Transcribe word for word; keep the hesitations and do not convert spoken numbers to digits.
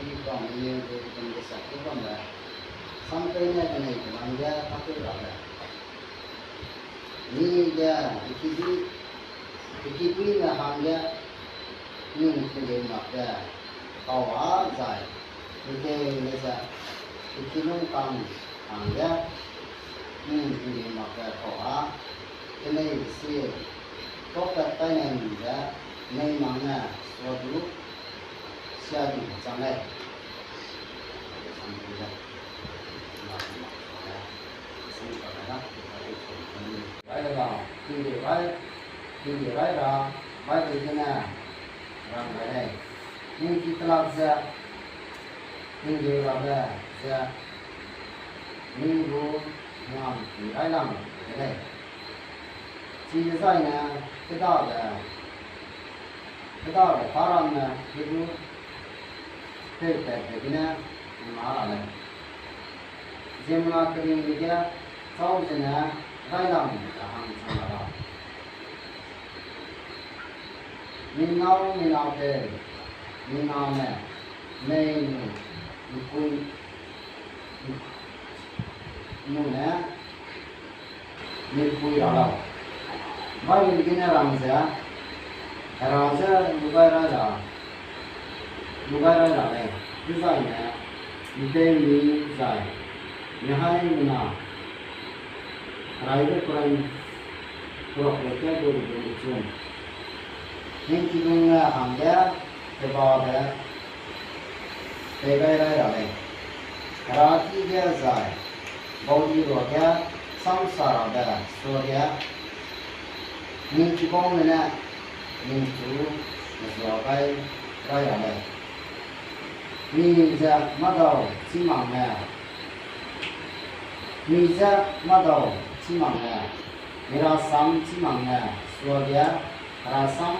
Ni kang ni de ken de sa ke bam le. Sam pe ne de nei de lang ge ta ke ra le. Ni ge, ki di, ki di ne hang ge, ning ki de mak de. Kau a zai. Ni ke ne za. Ki di lung kang hang ge. Ning ki de mak de kau a. Ke nei si. Ko ka tai ne ni de. Nei mang ne. So du. Sia di chang lei. Rai da, tingde rai, tingde rai ra, Bible gene rang gai lei. Ning ki kelak ze, tingde rabe ze, ning gu ngam ki railang de lei. Chidezaine kedabe, kedabe taramme Hebrew tewpatbe gene ngam ra lei. Ziemmena keringbe ge chau zene railang ra hang chang ra lau. Minau, minau teu, miname, mei nu, mpui, nune, mipui ra lau. Bible gene rang ze, Hera ze lugai rai ra, lugai rai ra lei, dezaine, mpeu mi zai, mihaimena, Heraibe Korin, Korinth le ke gu gu chun. Ning kidung ne hangge, kebabe, pei gai rai ra lei. Hera ki ge zai, baudi ruage, samsa rabe, suage, ning kibaume ne, ningchu, mezua gai rai ra lei. Mi ze mâdau chî makme, mi ze mâdau chî makme, mi rasam chî makme, suage, rasam